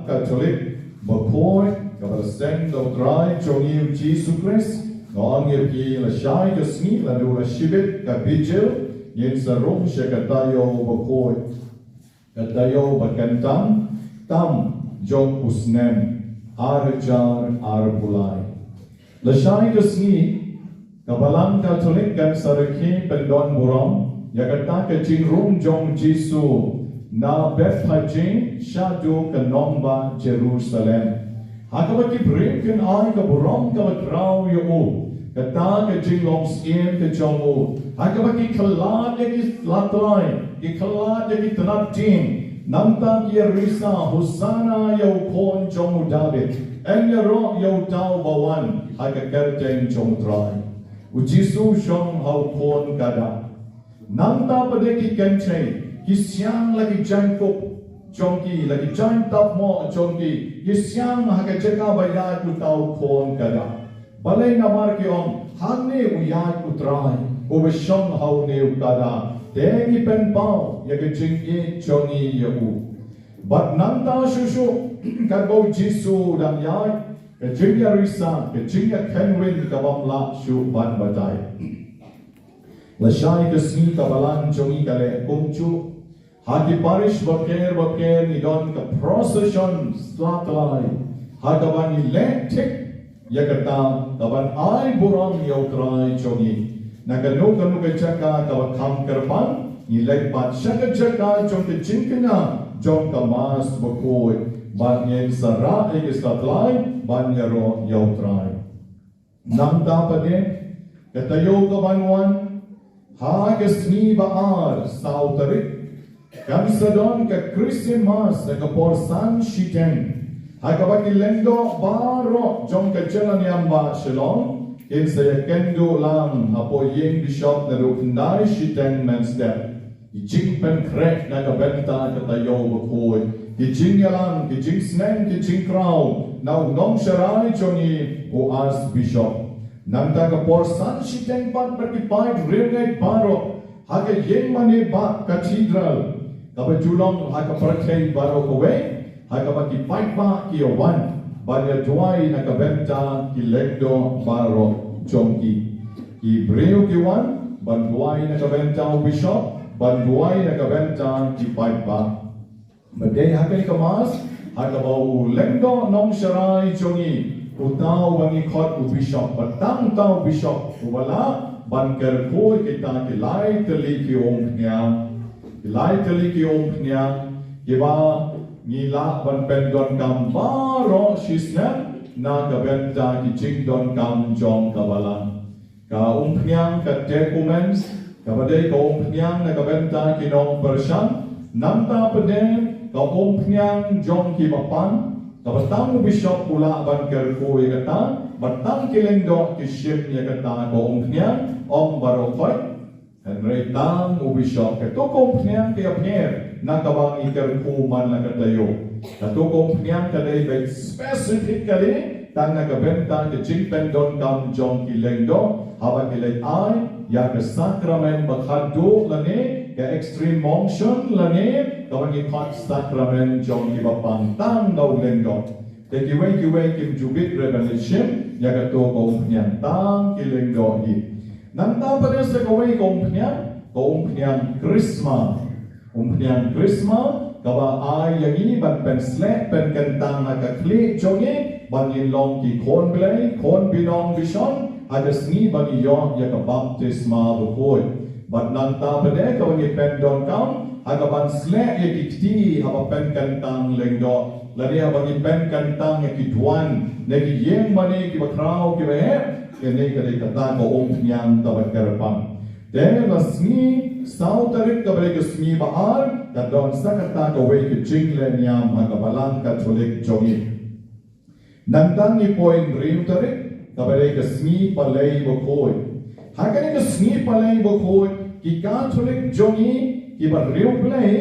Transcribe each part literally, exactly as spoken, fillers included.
Katholik bakhuid kaba la seng da U Trai jong ngi U Jisu Khrist, nga ong ïa phi, lashai ka sngi, la duna shibit ka Vigil, ngin sa rung sha ka taïew bakhuid, ka taïew ba kyntang tam jong u snem ar hajar arphew lai. Lashai ka sngi, ka Balang Katholik kan sa rakhe pyndonburom ïa kata ka jingrung jong U Jisu na Bethphage shaduh ka nongbah Jerusalem. Ha kaba ki briew kin ai ka burom kaba khraw ïa u, kata ka jinglong syiem ka jong u. Ha kaba ki khlad ïa ki sla tlai, ki khlad ïa ki tnat dieng, nangta ki ïarisa, Hosana ïa u Khun jong u Dabid, yn ïaroh ïa uta uba wan ha ka kyrteng jong U Trai. U Jisu u shong ha u khun kada. Nangta pat de ki kynthei ki siang la ki jaiñkup jong ki, la ki jaiñtapmoh jong ki, ki siang ha ka jaka ba ïaid uta u khun kada. Balei? Namar ki ong, hangne u ïaid U Trai uba shong ha une u kada. Te ngi pynpaw ïa ka jingïeit jong ngi ïa u. Bad nangta shuh shuh katba U Jisu u dang ïaid, ka jingïarisa, ka jingïakynwin ka bym lah shuh ban batai. Lashai ka sngi ka Balang jong ngi ka leh kumjuh. Ha ki parish bapher bapher ngi don ka procession sla tlai, ha kaba ngi leh thik ïa kata kaban ai burom ïa U Trai jong ngi. Na kano kano ka jaka kaba kham kyrpang, ngi leit pat sha ka jaka jong ka jingkñia jong ka Mass bakhuid, bad ngin sa rah ïa ki sla tlai ban ïaroh ïa U Trai. Nangta pat de, ka taïew kaban wan, ha ka sngi ba ar, saw tarik, kan sa don ka Christian Mass ha ka por san shiteng, ha kaba ki lyngdoh baroh jong ka jylla niam ba Shillong kin sa ïakynduh lang hapoh ïing bishop naduh khyndai shiteng mynstep. Ki jingpynkhreh na ka bynta ka taïew bakhuid, ki jingïalang, ki jingsneng, ki jingkraw na u nongsharai jong ngi u Archbishop. Nangta ka por san shiteng pat, bad ki paid riewngeit baroh ha ka ïing mane bah Cathedral, kaba ju long ha ka pyrthei baroh kawei, ha kaba ki paidbah ki ïa wan ban ïa duwai na ka bynta ki lyngdoh baroh jong ki. Ki briew ki wan ban duwai na ka bynta u bishop, ban duwai na ka bynta ki paidbah. Ba dei ha kane ka Mass, ha kaba u lyngdoh nongsharai jong ngi, uta uba ngi khot u bishop, ba tang uta u bishop uba lah ban kyrkhu ïa kita ki lai tylli ki umphniang. Ki lai tylli ki umphniang kiba ngi lah ban pyndonkam baroh shisnem na ka bynta ki jingdonkam jong ka Balang. Ka umphniang ka catechumens, kaba dei ka umphniang na ka bynta ki nongpyrshang, nangta pat de ka umphniang jong kiba pang, kaba tang u bishop u lah ban kyrkhu ïa kata, ba tang ki lyngdoh ki shim ïa kata ka umphniang, ong baroh khoit. Hynrei tang u bishop, kato ka umphniang ka ïapher na kaba ngi kyrkhu man la ka taïew. Kato ka umphniang ka dei beit specifically tang na ka bynta ka jingpyndonkam jong ki lyngdoh haba ki leit ai ïa ka sakramen ba khatduh lane ka extreme unction lane kaba ngi khot sakramen jong kiba pang, tang na u lyngdoh. Te kiwei kiwei kim ju bit re ban leit shim ïa kato ka umphniang, tang ki lyngdoh hi. Nangta pat de sa kawei ka umphniang, ka umphniang Krisma. Umphniang Krisma kaba ai ïa ngi ban pynsleh pynkyntang ha ka khlieh jong ngi, ban ngin long ki khun Blei, khun binong bishon, ha ka sngi ba ngi ïoh ïa ka baptisma bakhuid. Bad nangta pat de kaba ngi pyndonkam ha kaban sleh ïa ki kti haba pynkyntang lyngdoh, lane haba ngi pynkyntang ïa ki duwan na ki ïing mane kiba khraw kiba heh. Kane ka dei kata ka umphniang kaba kyrpang. Te la sngi saw tarik kaba dei ka sngi ba ar, ka don sa kata kawei ka jingleh niam ha ka Balang Katholik jong ngi. Nangta ngi poi hynriew tarik kaba dei ka sngi Palei Bakhuid. Ha kane ka sngi Palei Bakhuid, ki Katholik jong ngi kiba riewblei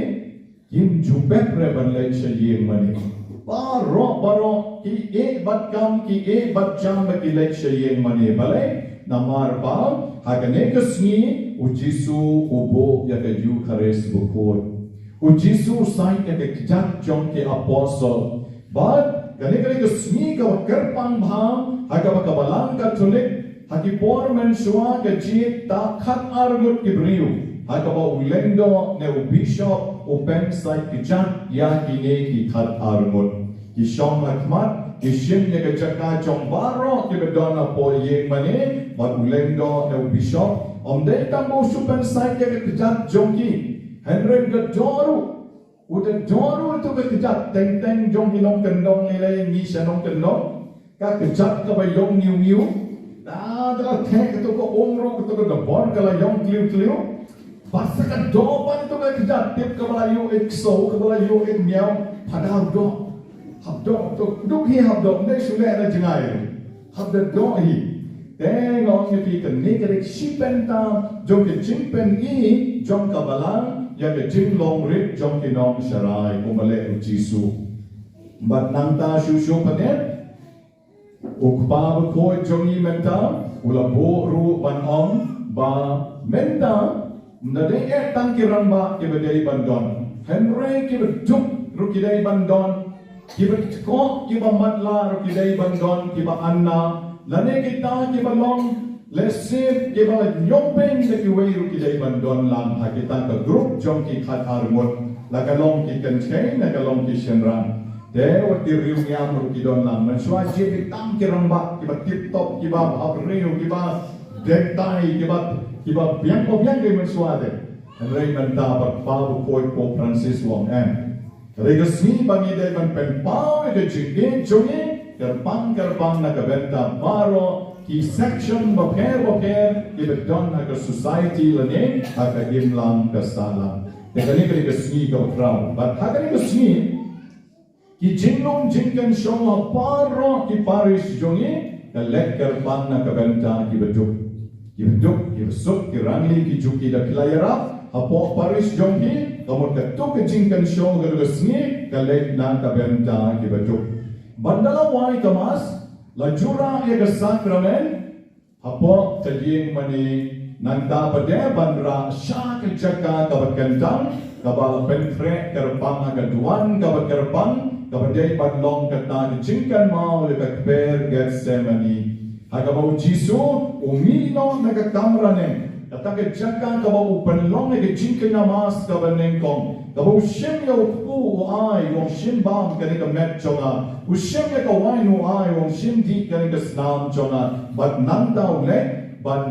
kim ju beh re ban leit sha ïing mane. Baroh baroh ki ïeh bad kam, ki ïeh bad jam ba ki leit sha ïing mane. Balei? Namar ba ha kane ka sngi u Jisu u buh ïa ka Eukharist bakhuid. U Jisu u sait ïa ka kjat jong ki apostol. Bad kane ka dei ka sngi kaba kyrpang bha ha kaba ka Balang Katholik ha ki por mynshuwa ka jied tang khatar ngut ki briew ha kaba u lyngdoh ne u bishop u pynsait kjat ïa kine ki khatar ngut. Ki shong ha khmat, ki shim ïa ka jaka jong baroh kiba don hapoh ïing mane, bad u lyngdoh ne u bishop, ym dei tang ba u shu pynsait ïa ka kjat jong ki, hynrei u da doh ruh, u da doh ruh ïa ka kjat, teng teng jong ki nongkyndong, lei lei ngi sha nongkyndong, ka kjat kaba ïong ngiu ngiu, da da ka theh kato ka um ruh, kato ka dbor ka la ïong kliw kliw. Bad sa ka doh pat ïa kato ka kjat, tip kaba la ïoh ïa ksew, kaba la ïoh ïa miaw, phah da doh. Hap doh, to duk hi hap doh, ym dei shu leh na jngai ruh. Hap da doh hi. Te nga ong ïa phi, kane ka dei shi bynta jong ka jingpyni jong ka Balang ïa ka jinglong rit jong ki nongsharai, kumba leh u Jisu. Bad nangta shuh shuh pat, u Kpa Bakhuid jong ngi mynta u la buh ruh ban ong ba mynta ym da dei eh tang ki rangbah kiba dei ban don, hynrei kiba duk ruh ki dei ban don, kiba tkoh, kiba matlah ruh ki dei ban don, kiba anna, lane kita kiba long lehse kiba la ñiewbeiñ da kiwei ruh ki dei ban don lang ha kita ka grup jong ki khatar ngut, la ka long ki kynthei, la ka long ki shynrang. Te wat ki riewniam ruh ki don lang. Mynshuwa jied tang ki rangbah kiba tip top, kiba hap riew, kiba dei tai, kiba, kiba biang ba biang dei mynshuwa te. Hynrei mynta bad Kpa Bakhuid Pope Francis u ong em, ka dei ka sngi ba ngi dei ban pynpaw ïa ka jingïeit jong ngi kyrpang kyrpang na ka bynta baroh ki section bapher bapher kiba don ha ka society lane ha ka imlang ka sahlang. Te kane ka dei ka sngi kaba khraw. Bad ha kane ka sngi ki jinglong jingkynshew ha baroh ki parish jong ngi ka leit kyrpang na ka bynta kiba duk. Kiba duk, kiba suk, ki rangli, ki juki, da phi la ïarap hapoh parish jong phi, ka mut kato ka jingkynshew ka dei ka sngi ka leit na ka bynta kiba duk. Bad da la wai ka Mass, la jurah ïa ka sakramen hapoh ka ïing mane, nangta pat de ban rah sha ka jaka kaba kyntang kaba la pynkhreh kyrpang ha ka duwan kaba kyrpang kaba dei ban long kata ka jingkynmaw ïa ka kper Gethsemane, ha kaba u Jisu u mih noh na ka kamra neng, kata ka jaka kaba u pynlong ïa ka jingkñia Mass kaba nyngkong, kaba u shim ïa u kpu u ai, u ong, "Shim bam, kane ka met jong nga." U shim ïa ka wain u ai, u ong, "Shim dih, kane ka snam jong nga." Bad nangta u leit ban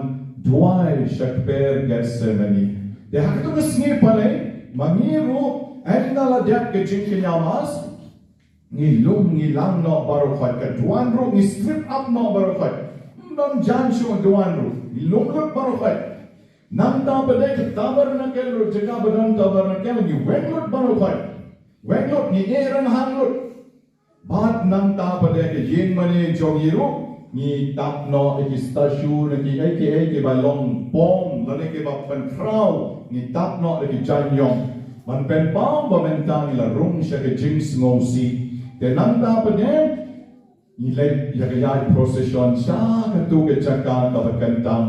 duwai sha kper Gethsemane. Te ha kato ka sngi palei, ma ngi ruh, ynda la dep ka jingkñia Mass, ngi lum ngi lang noh baroh khoit, ka duwan ruh ngi strip up noh baroh khoit. Ym don jan shuh duwan ruh, ngi lum lut baroh khoit. Nangta pat de ka tabernacle ruh, jaka ba don tabernacle, ngi weng lut baroh khoit. Weng lut, ngi ïeh rynghang lut. Bad nangta pat de ka ïing mane jong ngi ruh, ngi tap noh ïa ki statue ne kiei kiei kiba long pom lane kiba pynkhraw, ngi tap noh ïa ki jaiñiong. Ban pynpaw ba mynta ngi la rung sha ka jingsngewsih. Te nangta pat de ngi leit ïa ka ïaid procession sha kato ka jaka kaba kyntang,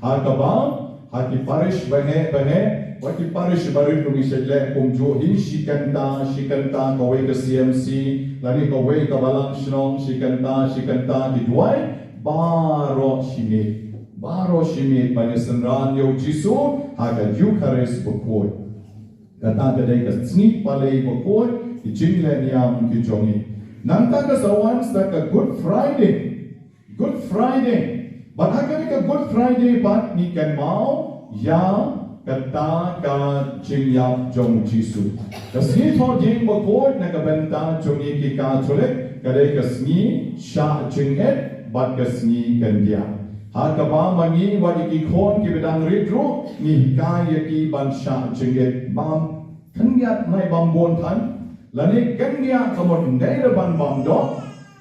ha kaba, ha ki parish baheh baheh, wat ki parish barit ruh ngi shait leh kumjuh hi, shi kynta shi kynta kawei ka C M C lane kawei ka balang shnong, shi kynta shi kynta ki duwai baroh shi miet, baroh shi miet ban ïasynran ïa u Jisu ha ka Eucharist bakhuid. Kata ka dei ka sngi palei bakhuid, ki jingleh niam ki jong ngi. Nangta ka sa wan sa ka Good Friday. Good Friday. Bad ha kane ka Good Friday pat ngi kynmaw ïa kata ka jingïap jong u Jisu. Ka sngi Thohdieng bakhuid na ka bynta jong ngi ki Katholik ka dei ka sngi shah jingit bad ka sngi kyndiah. Ha kaba ma ngi wat ïa ki khun kiba dang rit ruh ngi hikai ïa ki ban shah jingit, bam khyndiat nai bam bun than, lane kyndiah ka mut ndei da ban bam doh.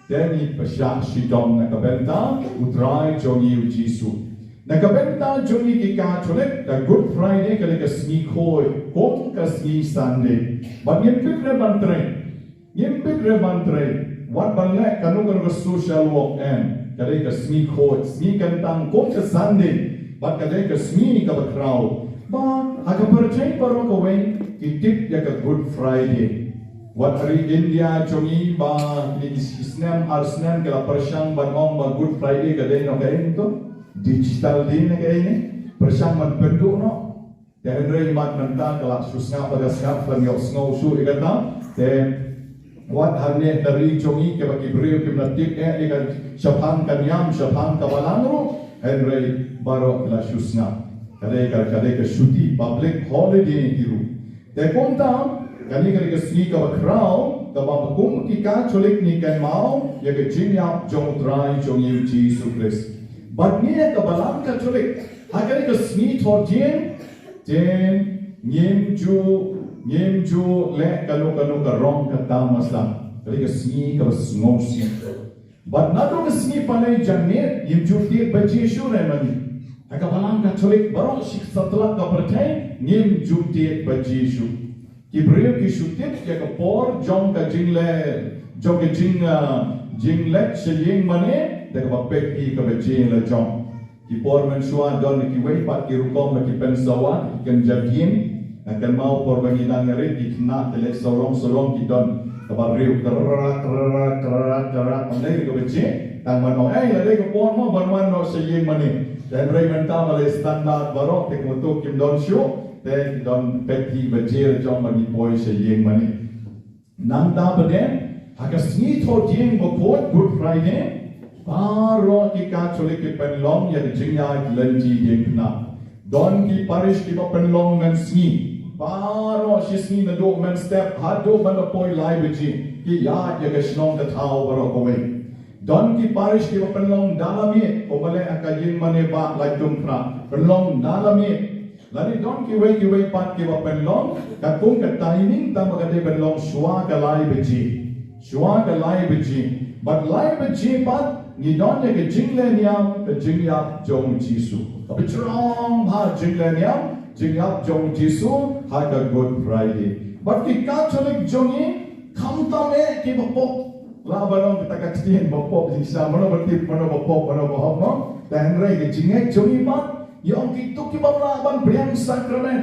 Te ngi pynshah shitom na ka bynta u Trai jong ngi u Jisu. Na ka bynta jong ngi ki Katholik, ka Good Friday ka dei ka sngi khuid kum ka sngi Sunday. Bad ngim bit re ban trei. Ngim bit re ban trei, wat ban leh kano kano ka social work, em. Ka dei ka sngi khuid, sngi kyntang kum ka Sunday, bad ka dei ka sngi kaba khraw. Bad ha ka pyrthei baroh kawei ki tip ïa ka Good Friday. Wat ha ri India jong ngi ba kine ki snem ar snem ki la pyrshang ban ong ba Good Friday ka dei noh kaei to. Digital Day ne kaei ne. Pyrshang ban pynduh noh. Te hynrei mat mynta ka la shu sngap ba ka sngap ban ïohsngew shuh ïa kata. Te wat hangne ha ri jong ngi kiba ki briew kim la tip eh ïa ka shaphang ka niam shaphang ka balang ruh. Hynrei baroh ki la shu sngap. Ka dei ka, ka dei ka shuti, public holiday hi ruh. Te kumta kane ka dei ka sngi kaba khraw kaba kum ki Katholik ngi kynmaw ïa ka jingïap jong U Trai jong ngi U Jisu Khrist. Bad ngi ïa ka balang Katholik ha kane ka sngi Thotdieng, te ngim ju, ngim ju leh kano kano ka rong ka tamasa. Ka dei ka sngi kaba sngewsih. Bad naduh ka sngi Palei janmiet ngim ju tied baje shuh re mani. Ha ka balang Katholik baroh shi satlak ka pyrthei ngim ju tied baje shuh. Ki briew ki shu tip ïa ka por jong ka jingleh, jong ka jing, ah, jingleit sha ïing mane da kaba peit ïa ka baje la jong. Ki por mynshuwa don kiwei pat ki rukom ba ki pynsawa ki kynja dien. Nga kynmaw por ba ngi dang ïarit ki khynnah ki leit sarong sarong ki don kaba riew kra kra kra kra. Ym dei ka baje tang ban ong ei la dei ka por mo ban wan noh sha ïing mane. Te hynrei mynta ba leh standard baroh te kumto kim don shuh te ki don peit ki baje la jong ba ngi poi sha ïing mane. Nangta pat de ha ka sngi Thotdieng bakhuid Good Friday baroh ki Katholik ki pynlong ïa ka jingïaid lynti diengphna. Don ki parish kiba pynlong mynsngi baroh shi sngi naduh mynstep haduh ban da poi lai baje ki ïaid ïa ka shnong ka thaw baroh kawei. Don ki parish kiba pynlong da la miet kumba leh ha ka ïing mane ba Laittumkhrah pynlong da la miet. Lane don kiwei kiwei pat kiba pynlong katkum ka timing tang ba ka dei ban long shuwa ka lai baje. Shuwa ka lai baje bad lai baje pat ngi don ïa ka jinglehniam ka jingïap jong U Jisu. Kaba jrong bha jinglehniam jingïap jong U Jisu ha ka Good Friday. Bad ki Katholik jong ngi khamtam eh kiba pop. Lah ban ong kata ka ktien ba pop jingshisha mano ba tip mano ba pop mano ba hok mo. Te hynrei ka jingngeit jong ngi pat ïa ong kito kiba lah ban pdiang sakramen.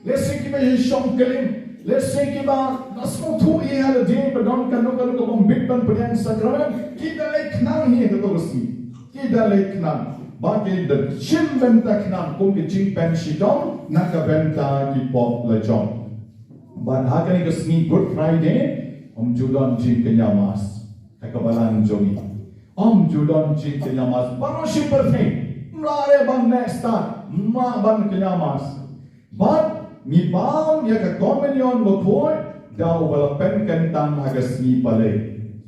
Lehse kiba ïa shong klim. Lehse kiba da sngewthuh ïa lade ba don kano kano kaba ym bit ban pdiang sakramen. Ki da leit khnang hi ha kato ka sngi. Ki da leit khnang. Ba ki da shim bynta khnang kum ka jingpynshitom na ka bynta ki pop la jong. Bad ha kane ka sngi Good Friday ym ju don jingkñia mass ha ka balang jong ngi. Ym ju don jingkñia mass baroh shi pyrthei. Ym lah re ban neh stad, ym lah ban kñia mass. Bad ngi bam ïa ka communion bakhuid da uba la pynkyntang ha ka sngi Palei.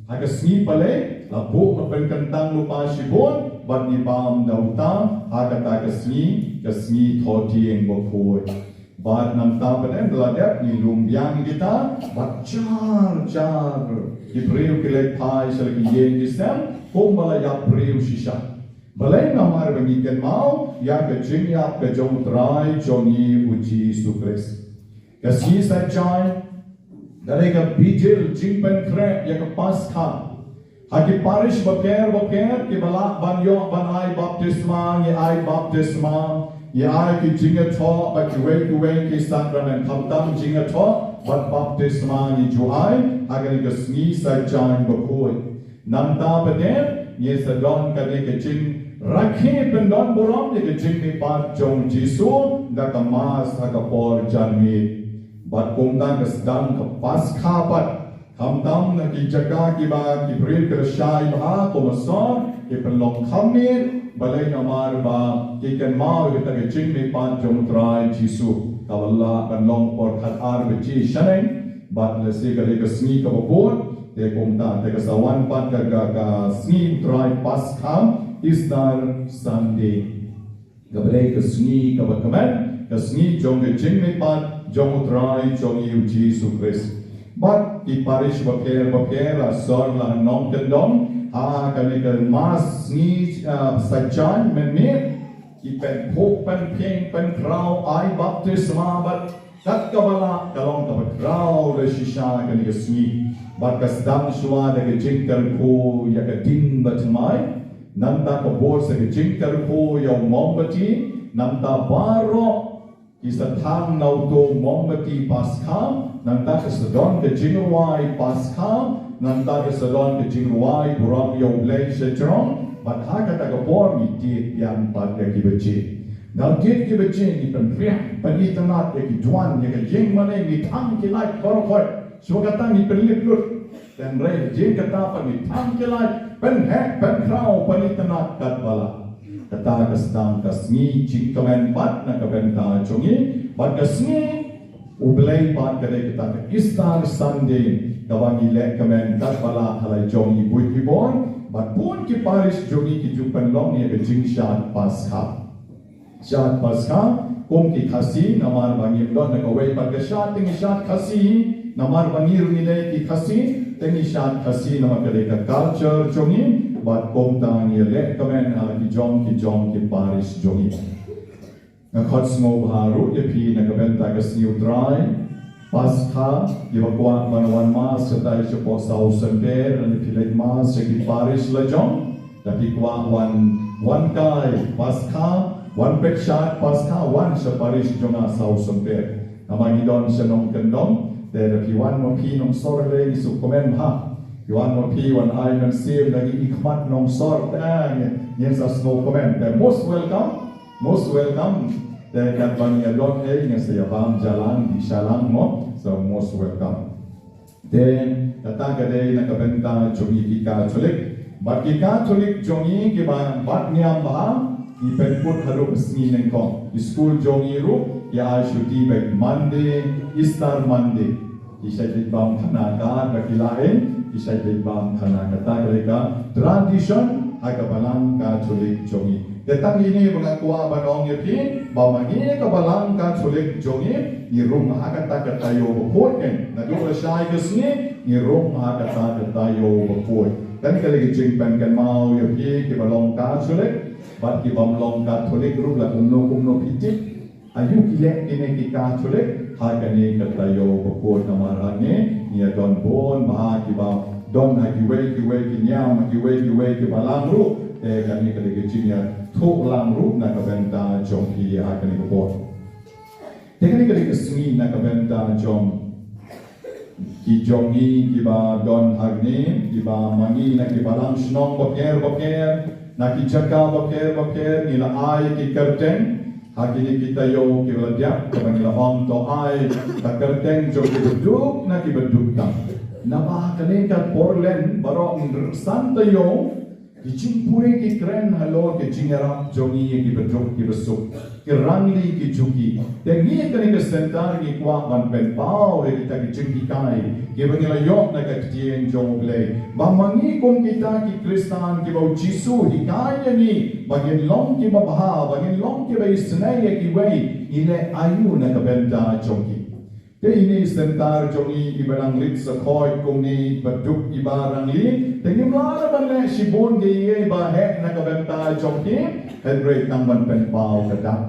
Ha ka sngi Palei la buh ka pynkyntang lypa shibun bad ngi bam da uta ha kata ka sngi, ka sngi Thotdieng bakhuid. Bad nangta pat de la dep ngi lum biang kita bad jar jar ki briew ki leit phai sha la ki ïing ki sem kumba la ïap briew shisha. Balei? Namar ba ngi kynmaw ïa ka jingïap ka jong U Trai jong ngi U Jisu Khrist. Ka sngi Saitjaiñ ka dei ka Vigil jingpynkhreh ïa ka Paskha. Ha ki parish bapher bapher kiba lah ban ïoh ban ai baptisma ngi ai baptisma, ngi ai ki jingïathoh bad kiwei kiwei ki sakramen khamtam jingïathoh bad baptisma ngi ju ai ha kane ka sngi Saitjaiñ bakhuid. Nangta pat de ngi sa don kane ka jingrakhe pyndonburom ïa ka jingmihpat jong U Jisu da ka mass ha ka por janmiet. Bad kumta ka sdang ka Paskha pat. Khamtam na ki jaka kiba ki briew ki la shai bha kum u sor ki pynlong kham miet, balei? Namar ba ki kynmaw ïa kata ka jingmihpat jong U Trai Jisu kaba la pynlong por khatar baje shaneng. Bad lehse ka dei ka sngi kaba bud te kumta te ka sa wan pat ka, ka, ka sngi U Trai Paskha, Easter Sunday. Kaba dei ka sngi kaba kmen, ka sngi jong ka jingmihpat jong U Trai jong ngi U Jisu Khrist. Bad ki parish bapher bapher la sor la nongkyndong ha kane ka mass sngi, ah, Saitjaiñ mynmiet. Ki pynphuh pynphieng pynkhraw ai baptisma bad kat kaba lah ka long kaba khraw da shisha kane ka sngi. Bad ka sdang shuwa da ka jingkyrkhu ïa ka ding bathymmai. Nangta ka bud sa ka jingkyrkhu ïa u mombati. Nangta baroh ki sa thang na uto u mombati Paskha Nangta ka sa don ka jingrwai Paskha, nangta ka sa don ka jingrwai burom ïa U Blei sha jrong, bad ha kata ka por ngi tied biang pat ïa ki baje. Ngi tied ki baje, ngi pynriah, pynitynnad ïa ki duwan, ïa ka ïing mane, ngi thang ki light baroh khoit. Shuwa kata ngi pynlip lut. Hynrei hadien kata pat ngi thang ki light, pynheh, pynkhraw, pynitynnad katba lah. Kata ka sdang ka sngi jingkmen pat na ka bynta jong ngi, bad ka sngi U Blei pat ka dei kata ka Easter Sunday, kaba ngi leh kmen katba lah ha la jong i buit i bor, bad bun ki parish jong ngi ki ju pynlong ïa ka jingshad Paskha. Shad Paskha, kum ki Khasi, namar ba ngim don na kawei pat ka shad, te ngi shad Khasi, namar ba ngi ruh ngi dei ki Khasi, te ngi shad Khasi, namar ka dei ka culture jong ngi, bad kumta ngi leh kmen ha la ki jong ki jong ki parish jong ngi. Nga khot sngewbha ruh ïa phi na ka bynta ka sngi U Trai, Paskha, kiba kwah ban wan mass shatai shapoh Saw Center, lane phi leit mass sha ki parish la jong, da phi kwah wan, wan kai Paskha, wan peit shad Paskha, wan sha parish jong nga Saw Center. Namar ngi don sha Nongkyndong, te da phi wan ma phi Nongsor lei ngi sngewkmen bha. Phi wan ma phi wan ai mynsiem da ngi i khmat Nongsor, te ngin, ngin sa sngewkmen. Te most welcome, most welcome. Te katba ngi ïa don ei ngi sa ïa bam jalang, di shalang mo, so most welcome. Te kata ka dei na ka bynta jong ngi ki Katholik. Bad ki Katholik jong ngi kiba bat niam bha, ngi pynkut haduh ka sngi nyngkong. Ki skul jong ngi ruh ki ai shuti beit Monday, Easter Monday. Ki shait beit bam khana ka, ba ki la ei, ki shait beit bam khana, kata ka dei ka tradition ha ka Balang Katholik jong ngi. Te tang ine ba nga kwah ban ong ïa phi, ba ma ngi ka Balang Katholik jong ngi, ngi rung ha kata ka taïew bakhuid, eh. Naduh lashai ka sngi, ngi rung ha kata ka taïew bakhuid. Kane ka dei ka jingpynkynmaw ïa phi kiba long Katholik, bad ki bym long Katholik ruh la kumno kumno phi tip. Aïu ki leh kine ki Katholik ha kane ka taïew bakhuid, namar hangne ngi ïa don bun bha kiba don ha kiwei kiwei ki niam, ha kiwei kiwei ki balang ruh. Te kane ka dei ka jingïathuhlang ruh na ka bynta jong phi ha kane ka por. Te kane ka dei ka sngi na ka bynta jong ki jong ngi kiba don hangne, kiba ma ngi na ki balang shnong bapher bapher, na ki jaka bapher bapher, ngi la ai ki kyrteng ha kine ki taïew kiba la dep, kaba ngi la ong to ai ka kyrteng jong kiba duk na kiba duk tam. Naba kane ka por lem baroh san taïew, ki jingpule ki kren halor ki jingïarap jong ngi ïa kiba duk kiba suk, ki rangli ki juki. Te ngi kane ka center ngi kwah ban pynpaw ïa kita ki jinghikai kiba ngi la ïoh na ka ktien jong U Blei, ba ma ngi kum kita ki Khristan kiba U Jisu hikai ïa ngi ba ngin long kiba bha, ba ngin long kiba isynei ïa kiwei, ngi leh aïu na ka bynta jong ki. Te ine i center jong ngi iba nang rit sa khoit kumne iba duk iba rangli, te ngim lah ban leh shibun kiei kiei ba heh na ka bynta jong ki, hynrei tang ban pynpaw ka dak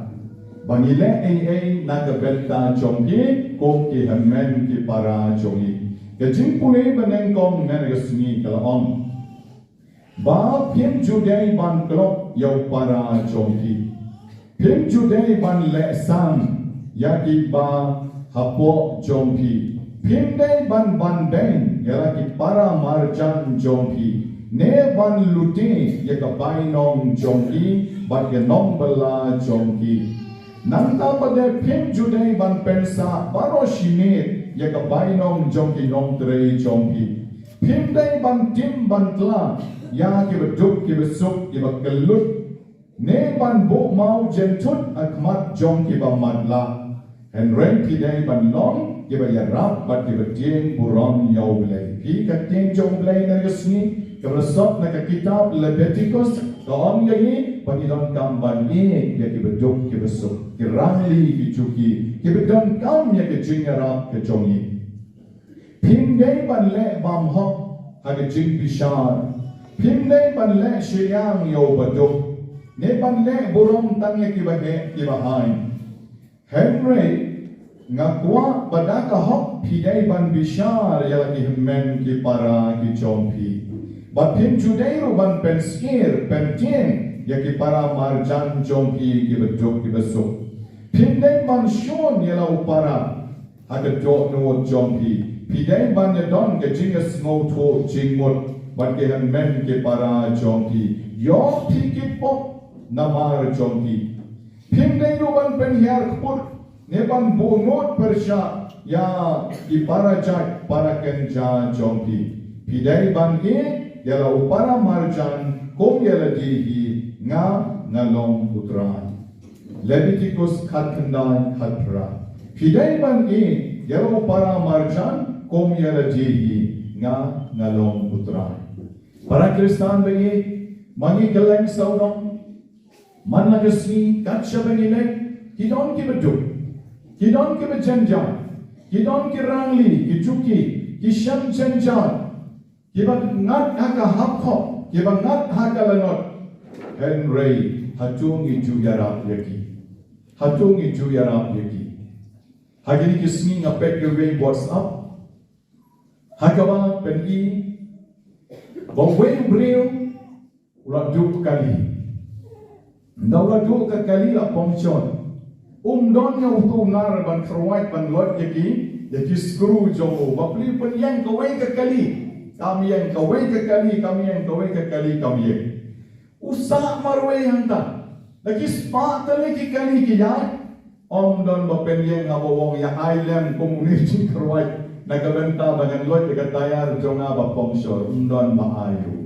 ba ngi leh ei ei na ka bynta jong ki kum ki hynmen ki para jong ngi. Ka jingpule ba nyngkong na ka sngi ka la ong ba phim ju dei ban klop ïa u para jong phi. Phim ju dei ban leh sam ïa kiba hapoh jong phi. Phim dei ban ban beiñ ïa la ki para marjan jong phi, ne ban lute ïa ka bainong jong ki bad ka nongbylla jong ki. Nangta pat de phim ju dei ban pynsah baroh shi miet ïa ka bainong jong ki nongtrei jong phi. Phim dei ban tim ban tla ïa kiba duk kiba suk kiba kyllut, ne ban buh maw jynthut ha khmat jong kiba matlah. Hynrei phi dei ban long kiba ïarap bad kiba tieng burom ïa U Blei. Phi ka ktien jong U Blei na ka sngi kaba la sot na ka kitab Leviticus ka ong ïa ngi ba ngi donkam ban ïeit ïa kiba duk kiba suk, ki rangli ki juki, kiba donkam ïa ka jingïarap ka jong ngi. Phim dei ban leh bymhok ha ka jingbishar. Phim dei ban leh shiliang ïa uba duk, ne ban leh burom tang ïa kiba heh kiba haiñ. Hynrei nga kwah ba da ka hok phi dei ban bishar ïa la ki hynmen ki para ki jong phi. Bad phim ju dei ruh ban pynskhem pyntieng ïa ki para marjan jong phi kiba duk kiba suk. Phim dei ban shun ïa la u para ha ka dohnud jong phi. Phi dei ban ïadon ka jingïasngewthuh jingmut bad ki hynmen ki para jong phi. Ïoh phi ki pop namar jong phi. Phim dei ruh ban pynhiar kput ne ban buh nud pyrshah ïa ki para jait para kynja jong phi. Phi dei ban ïeit ïa la u para marjan kum ïa lade hi, nga nga long U Trai. Leviticus khatkhyndai khatphra. Phi dei ban ïeit ïa la u para marjan kum ïa lade hi, nga nga long U Trai. Para Khristan ba ïeit, ma ngi kylleng sawdong, man la ka sngi kat shaba ngi leit, ki don kiba duk, ki don kiba jynjar, ki don ki rangli, ki juki, ki shem jynjar, kiba ngat ha ka hapkhop, kiba ngat ha ka lanot. Hynrei hato ngi ju ïarap ïa ki? Hato ngi ju ïarap ïa ki? Ha kine ki sngi nga peit kawei WhatsApp ha kaba pyni ba uwei u briew u la duh kali. Ynda u la duh ka kali la puncture, um don ïa uto u nar ban kyrwat ban loit ïa ki, ïa ki skru jong u. Bapli, pynïeng kawei ka kali, kam ïeng, kawei ka kali kam ïeng, kawei ka kali kam ïeng. U sah marwei hangta. Da ki spah tylli ki kali ki ïaid. Ym don ba pynïeng, haba u ong ïa ai lem kum une u jingkyrwat na ka bynta ba ngan loit ïa ka tayar jong nga ba puncture. Ym don ba ai ruh.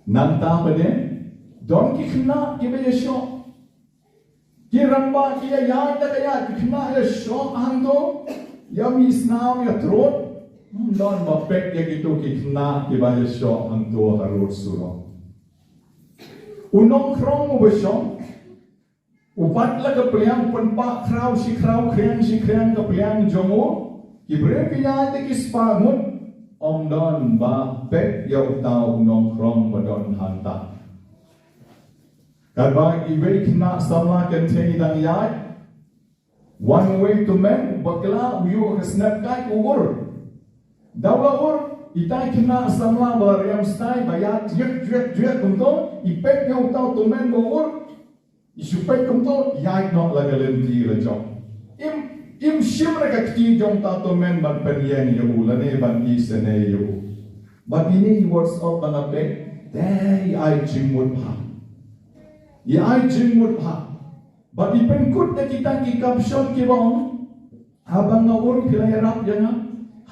Nangta pat de don ki khynnah kiba ïashoh. Ki rangbah ki ïaid da ka ïaid, ki khynnah ïashoh hangto, ïa mih snam, ïa trud. Ym don ba peit ïa kito ki khynnah kiba ïashoh hangto ha rud surok. U nongkhrong uba shong u bat la ka pliang, pynpah khraw shi khraw, khriang shi khriang ka pliang jong u. Ki briew ki ïaid da ki spah ngut. Ym don ba peit ïa uta u nongkhrong ba don hangta. Katba iwei i khynnah samla kynthei i dang ïaid, wan uwei u tymmen bakla, u ïuh ka snep kait, u ur. Da u la ur, itai i khynnah samla ba la riam stai ba ïaid jiak jiak jiak kumto, i peit ïa uta u tymmen ba u ur, i shu peit kumto, ïaid noh la ka lynti la jong. Im, im shim re ka kti jong uta u tymmen ban pynïeng ïa u lane ban isynei ïa u. Bad ine i WhatsApp ba nga peit, dei i ai jingmut bha. I ai jingmut bha. Bad i pynkut da kita ki caption kiba ong, haba nga ur phi la ïarap ïa nga.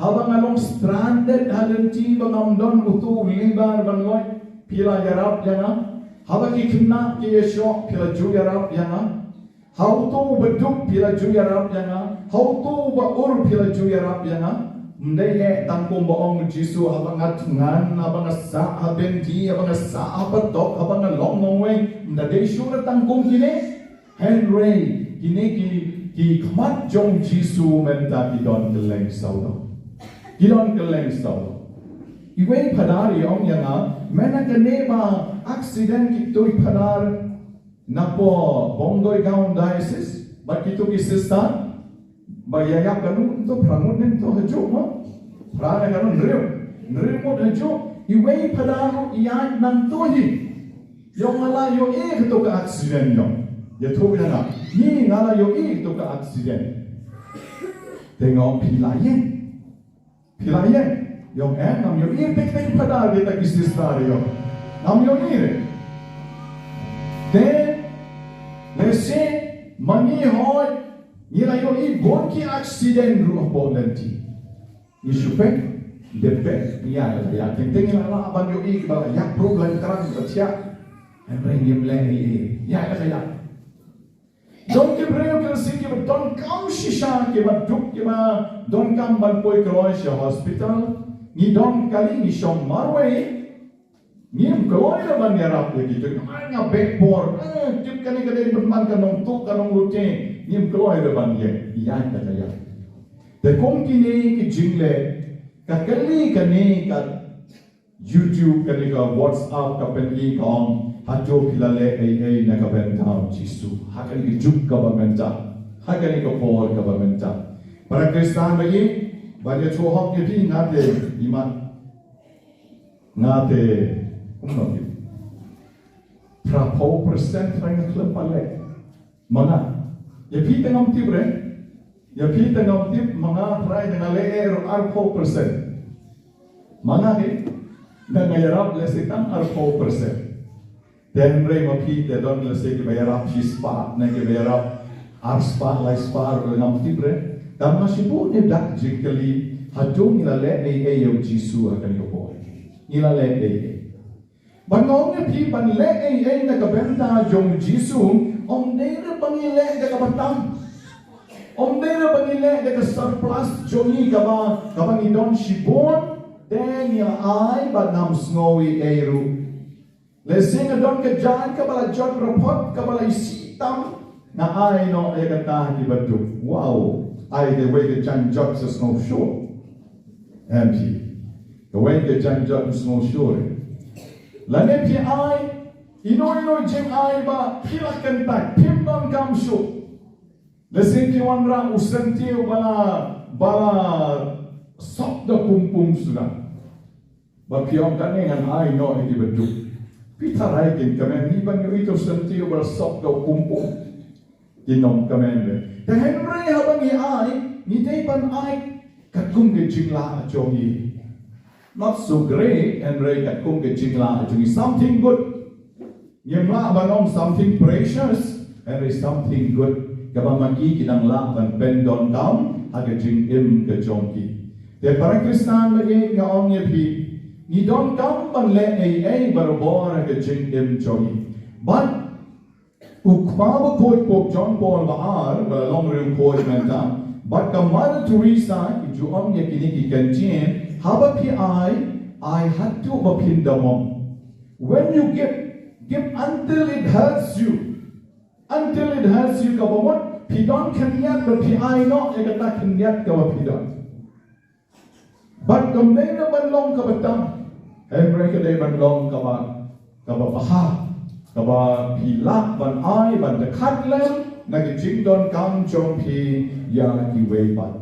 Haba nga long stranded ha lynti ba ngam don uto u libar ban loit, phi la ïarap ïa nga. Haba ki khynnah ki ïashoh phi la ju ïarap ïa nga. Ha uto uba duk phi la ju ïarap ïa nga. Ha uto uba ur phi la ju ïarap ïa nga. Ym dei eh tang kumba ong u Jisu, haba nga thngan, haba nga sah ha bynti, haba nga sah ha patok, haba nga long nongwei. Ym da dei shuh re tang kum kine. Hynrei kine ki, ki khmat jong u Jisu mynta ki don kylleng sawdong. Ki don kylleng sawdong. Iwei i phadar i ong ïa nga, mynta kane ba accident kito i phadar napoh Bongdoigaon Diocese bad kito ki sister ba ïa ïap, katno, to phra ngut ne to hajuh mo? Phra ne katno, hynriew, hynriew ngut hajuh. Iwei i phadar ruh i ïaid nangto hi. Ïong nga la ïohi kato ka accident ïong. Ïathuh ïa nga. Ngi, nga la ïohi kato ka accident. Te nga ong phi la ïeng. Phi la ïeng. Ïong em, ngam ïohi, peit, peit phadar kita ki sister ïong. Ngam ïohi re. Te lehse ma ngi hooid ngi la ïohi bun ki accident ruh hapoh lynti. Ngi shu peit, dep peit, ngi ïaid la ka ïaid. Teng teng ngi la lah ban ïohi kiba la ïap ruh, la krang, la thiah. Hynrei ngim leh ei ei. Ïaid la ka ïaid. Don ki briew ki lehse kiba donkam shisha, kiba duk, kiba donkam ban poi kloi sha hospital. Ngi don kali, ngi shong marwei. Ngim kloi re ban ïarap ïa ki, te nga, nga beh bor, eh, tip kane ka dei pynban ka nongtuh ka nonglute. Ngim kloi re ban ïa, ïaid da ka ïaid. Te kum kine ki jingleh, ka kali kane ka YouTube, kane ka WhatsApp ka pyni ka ong, hato phi la leh ei ei na ka bynta u Jisu ha kane ka juk kaba mynta, ha kane ka por kaba mynta. Para Khristan ba ïeit, ban ïathuh hok ïa phi, nga te, i mat, nga te, kumno ki, phra phew percent trai nga khlem pat leh. Ma nga, ïa phi te ngam tip re. Ïa phi te ngam tip ma nga, trai te nga leh eh ruh arphew percent. Ma nga hi, nga ïarap lehse tang arphew percent. Te hynrei ma phi te don lehse kiba ïarap shispah ne kiba ïarap arspah, laispah ruh ngam tip re. Tang ma shibun ïa dak jingkylli, hato ngi la leh ei ei ïa u Jisu ha kane ka por? Ngi la leh ei ei? Ban ong ïa phi ban leh ei ei na ka bynta jong u Jisu, ym dei re ba ngi leh da kaba tam. Ym dei re ba ngi leh da ka surplus jong ngi kaba, kaba ngi don shibun, te ngi ai bad ngam sngew ei ei ruh. Lehse nga don ka jaiñ kaba la jot rympot, kaba la isih tam, nga ai noh ïa kata ki baduk. Wow, ai kawei ka jaiñ jot sa sngew shuh. Em phi. Kawei ka jaiñ jot sngew shuh. Lane phi ai ino ino jingai ba phi la kyntait, phim donkam shuh. Lehse phi wanrah u syntiew ba la, ba la sop da pum pum suda. Ba phi ong kane ngan ai noh ïa ki baduk. Phi tharai kin kmen hi ban ïohi ïa u syntiew ba la sop da pum pum? Kin ym kmen re. Te hynrei haba ngi ai, ngi dei ban ai katkum ka jinglah jong ngi. Not so great, hynrei katkum ka jinglah jong ngi, something good. Ngim lah ban ong something precious, hynrei something good. Kaba ma ki ki dang lah ban pyndonkam ha ka jingim ka jong ki. Te para Khristan ba ïeit, nga ong ïa phi, ngi donkam ban leh ei ei barabor ha ka jingim jong ngi. Bad u kpa bakhuid Pope John Paul ba ar, ba la long riewkhuid mynta, bad ka Mother Teresa, ki ju ong ïa kine ki kyntien, haba phi ai, ai haduh ba phin da mong. When you give, give until it hurts you. Until it hurts you, kaba mut phi don khyndiat ba phi ai noh ïa kata khyndiat kaba phi don. Bad kam dei na ban long kaba tam, hynrei ka dei ban long kaba, kaba bha, kaba phi lah ban ai, ban da khatlem na ka jingdonkam jong phi ïa kiwei pat.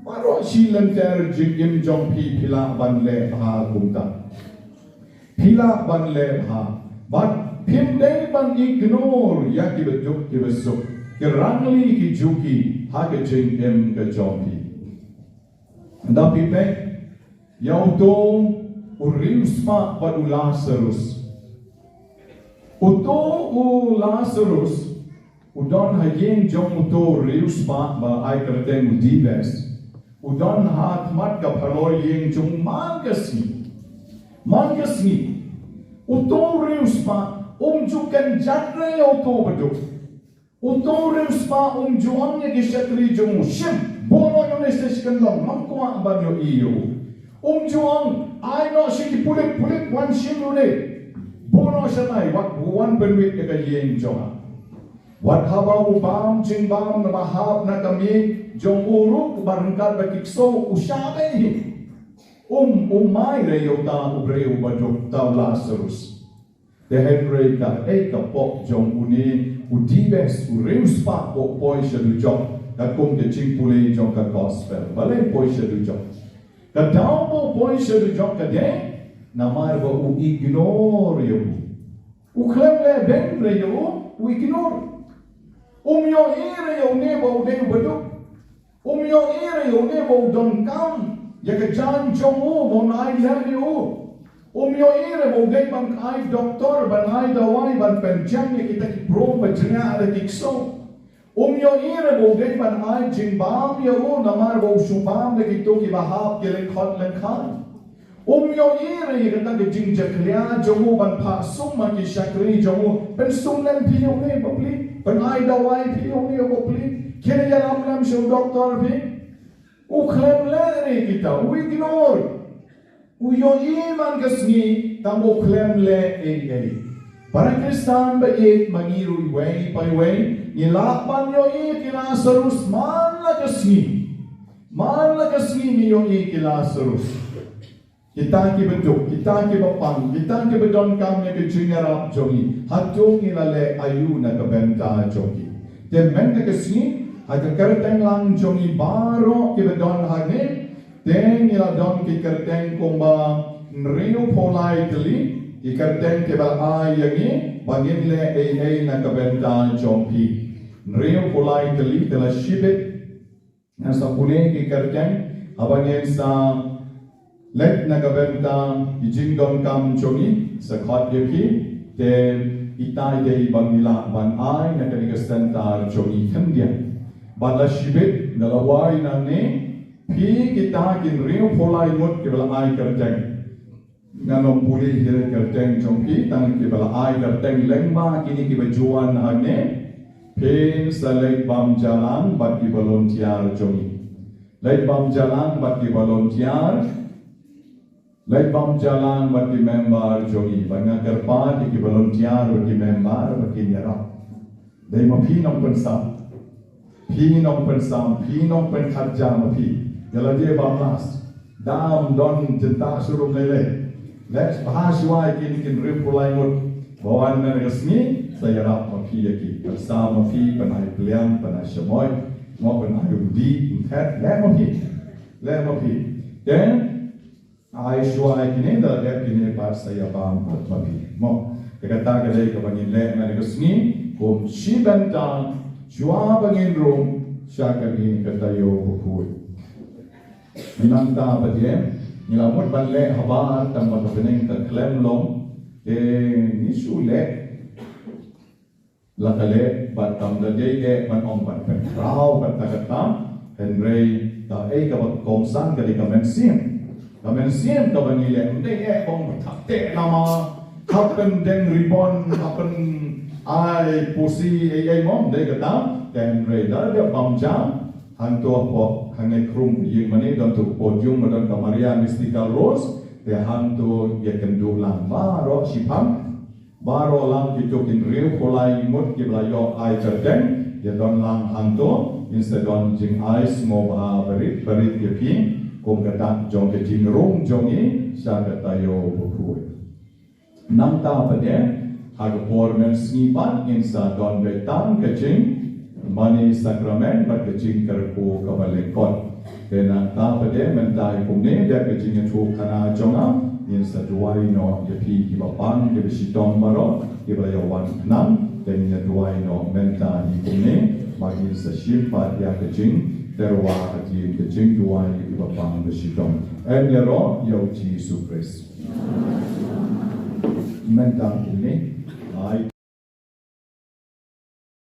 Baroh shi lynter jingim jong phi phi lah ban leh bha kumta. Phi lah ban leh bha. Bad phim dei ban ignore ïa ki baduk ki basuk, ki rangli ki juki ha ka jingim ka jong phi. Da phi peit ïa uto u riewspah bad u Lasarus. Uto u Lasarus u don ha ïing jong uto u riewspah ba ai kyrteng u Dibes. U don ha khmat ka pharoi ïing jong u man ka sngi. Man ka sngi. Uto u riewspah um ju kynjat re ïa uto u baduk. Uto u riewspah um ju ong ïa ki shakri jong u, shim, buh noh ïa une sha shi kyndong, ngam kwah ban ïohi ïa u. Um ju ong, ai noh sha ki pulit, pulit wan shim ïa une. Buh noh shatai, wat wan pynwit ïa ka ïing jong nga. Wat haba u bam jingbam na ba hap na ka miej jong u ruh ba ryngkat bad ki ksew, u shah beit hi. Um, um ai re ïa uta u briew baduk, uta u Lasarus. Te hynrei kaei ka pop jong une u Dibes u riewspah ba u poi sha dujok, katkum ka jingpule jong ka gospel. Balei u poi sha dujok? Ka daw ba u poi sha dujok ka dei namar ba u ignore ïa u. U khlem leh beiñ re ïa u, u ignore. Um ïohi re ïa une ba u dei u baduk. Um ïohi re ïa une ba u donkam ïa ka jaiñ jong u, ba un ai lem ïa u. Um ïohi re ba u dei ban ai doktor, ban ai dawai, ban pynjah ïa kita ki briew ba jngai da ki ksew. Um ïohi re ba u dei ban ai jingbam ïa u, namar ba u shu bam da kito kiba hap, ki lyngkhot lyngkhai. Um ïohi re ïa kata ka jingjakhlia jong u ban phah sum ha ki shakri jong u, pynsum lem phi ïa une bapli, pynai dawai phi ïa une bapli, khie ïalam lem sha u doktor phi. U khlem leh re kita, u ignore. U ïohi man ka sngi, tang u khlem leh ei ei. Para Khristan ba ïeit, ma ngi ruh iwei pa iwei ngi lah ban ïohi ïa ki Lasarus man la ka sngi. Man la ka sngi ngi ïohi ïa ki Lasarus. Kita kiba duk, kita kiba pang, kita kiba donkam ïa ka jingïarap jong ngi. Hato ngi la leh aïu na ka bynta jong ki? Te mynta ka sngi, ha ka kyrteng lang jong ngi baroh kiba don hangne, te ngi la don ki kyrteng kumba hynriewphew lai tylli, ki kyrteng kiba la ai ïa ngi ba ngin leh ei ei na ka bynta jong phi. Hynriewphew lai tylli, te la shibit Ngan sa pule ki kyrteng, haba ngin sa leit na ka bynta ki jingdonkam jong ngi, sa khot ïa phi, te ita i dei ba ngi lah ban ai na kane ka center jong ngi khyndiat. Bad la shibit, nga la wai nangne, phi kita ki hynriewphew lai ngut kiba la ai kyrteng. Ngan ym pule hi re kyrteng jong phi, tang kiba la ai kyrteng lyngba kine kiba ju wan hangne. Phin sa leit bam jalan bad ki volunteer jong ngi. Leit bam jalan bad ki volunteer. Leit bam jalan bad ki member jong ngi. Bad nga kyrpad ïa ki volunteer bad ki member ba kin ïarap. Dei ma phi nongpynsam. Phi nongpynsam, phi nongpynkhatja ma phi. Ïa lade bam las. Dam don jynta shurum lei lei. Leit bha shuwa ïa kine ki hynriewphew lai ngut ba wan mynne ka sngi, sa ïarap ma phi ïa ki. Pynsam ma phi, pynai pliang, pynai shamoi, mo, pynai umdih, umthet, leh ma phi. Leh ma phi. Te ai shuwa ïa kine, da dep kine pat sa ïa bam pat ma phi, mo. Te kata ka dei kaba ngin leh mynne ka sngi, kum shi bynta shuwa ba ngin rung sha kane ka taïew bakhuid. Nangta pat de, ngi la mut ban leh habar, tang ba ka bneng ka khlem long, te ngi shu leh la ka leh, bad kam da dei eh ban ong ban pynkhraw kata kata, hynrei kaei kaba kongsan ka dei ka mynsiem. Ka mynsiem kaba ngi leh, ym dei eh ban ong ba thak teh nama, hap pyndeng ribbon, hap pynai pusi, ei ei, ym dei kata. Te hynrei da dep bam ja, hangto hapoh, hangne khrum ïing mane, don tu podium ba don ka Maria Mystical Rose, te hangto ïakynduh lang baroh shiphang. Baroh lang kito ki hynriewphew lai ngut kiba la ïoh ai kyrteng, ïa don lang hangto, ngin sa don jingai sngewbha barit barit ïa phi, kum ka dak jong ka jingrung jong ngi sha ka taïew bakhuid. Nangta pat de, ha ka por mynsngi pat ngin sa don beit tang ka jingmane sakramen bad ka jingkyrkhu kaba lyngkot. Te nangta pat de mynta hi kumne, dep ka jingïathuhkhana jong nga, ngin sa duwai noh ïa phi kiba pang kiba shitom baroh kiba la ïa wan khnang, te ngin ïa duwai noh mynta hi kumne, bad ngin sa shim pat ïa ka jingtyrwa hadien ka jingduwai ïa kiba pang ba shitom. Em ïaroh ïa u Jisu Khrist. Mynta kumne, ai